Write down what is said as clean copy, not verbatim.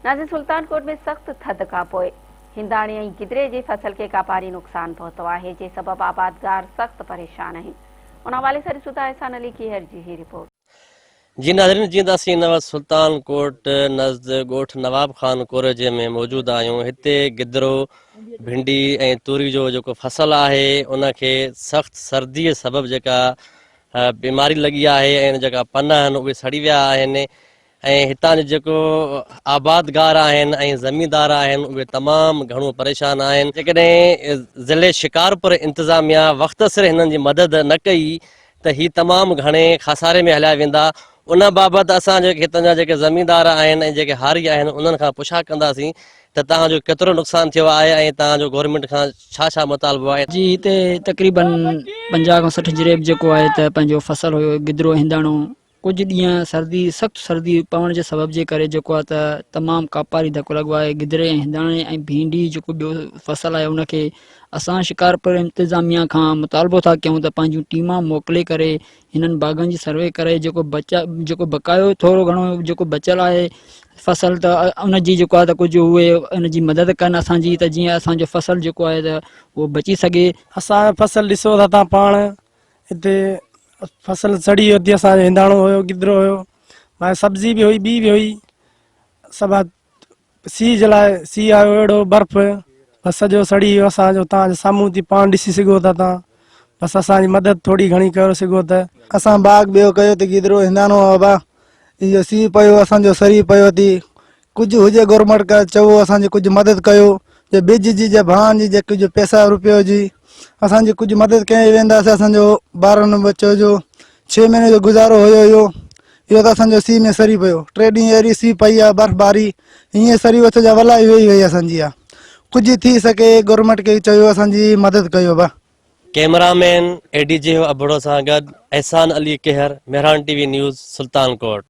ناظرين سلطان ڪوٽ ۾ سخت ٿڌ کانپوء هنداڻي ۽ گدري جي فصل کي ڪاپاري نقصان پهتو آهي جنهن سبب آبادگار سخت پريشان آهن ان حوالي سان ڏسون ٿا احسان علي ڪيهر جي هي رپورٽ. جي ناظرين جيئن ته اسين هن وقت سلطان ڪوٽ نزد ڳوٺ نواب خان ڪوريجي ۾ موجود آهيون هتي گدرو، ڀينڊي ۽ توري جو جيڪو فصل آهي ان کي سخت سردي سبب جيڪا بيماري لڳي آهي ۽ ان جيڪا پن آهن اهي سڙي ويا آهن ۽ هتان جو جيڪو آبادگار آهن ۽ زميندار آهن اهي تمام گهڻو پريشان آهن جيڪڏهن ضلعي شڪارپور انتظاميا وقت سر هنن جي مدد نه ڪئي ته هي تمام گهڻي خساري ۾ هليا ويندا، ان بابت اسان جيڪي هتان جا جيڪي زميندار آهن ۽ جيڪي هاري آهن انهن کان پڇا ڪنداسين ته توهان جو ڪيترو نقصان ٿيو آهي ۽ توهان جو گورنمينٽ کان ڇا ڇا مطالبو آهي. جي هتي تقريبن 50 کان 60 جريب جيڪو آهي ته پنهنجو فصل هيو گدرو هنداڻو ڪجهه ڏينهن سردي سخت سردي پوڻ جي سبب جي ڪري جيڪو آهي ته تمام ڪاپاري ڌڪ لڳو آهي گدري ۽ هنداڻي ۽ ڀينڊي جيڪو ٻيو فصل آهي ان کي اسان شڪارپور انتظاميا کان مطالبو ٿا ڪيون ته پنهنجون ٽيمان موڪلي ڪري هنن باغن جي سروي ڪري جيڪو بچا جيڪو بقايو ٿورو گهڻو جيڪو بچيل آهي فصل ته ان جي جيڪو آهي ته ڪجهه اهي ان جي مدد ڪن اسان جي ته جيئن اسان جو فصل جيڪو آهي ته اهو بچي سگهي. اسان جو فصل ڏسو ٿا تان پاڻ هتي فصل سڙي ويو ٿي اسان جو هنداڻو هيو گدرو هيو ڀائي سبزي به هئي ٻي به هئي سڀ سي جي لاء سي آيو اهڙو برف بس سڄو سڙي ويو اسان جو تان سامهون ٿي پاڻ ڏسي سگهو ٿا تان بس اسان جي مدد ٿوري گهڻي ڪري سگهو ته. اسان باغ ٻيو ڪيو ته گدرو هنداڻو آبا اهو سي پيو اسان جو سري پيو ٿي ڪجهه هجي گورنمينٽ کا چئو اسان جي ڪجهه مدد ڪيو جي ٻج جي جي ڀان جي جي ڪجهه پئسا روپيو جي اسان جي ڪجهه مدد ڪئي وينداسي اسان جو ٻارن ٻچو جو ڇهه مهيني جو گذارو هيو اهو اهو ته اسان جو سي ۾ سري پيو ٽي ڏينهن اهڙي سي پئي آ برف باري ائين سري ويو جا ولائي ويئي وئي اسان جي آ ڪجهه ٿي سگهي گورنمينٽ کي چيو اسان جي مدد ڪيو با. Camera man A D G Abro سان گڏ Ehsan Ali Kehar, Mehran T V news, Sultan Kot.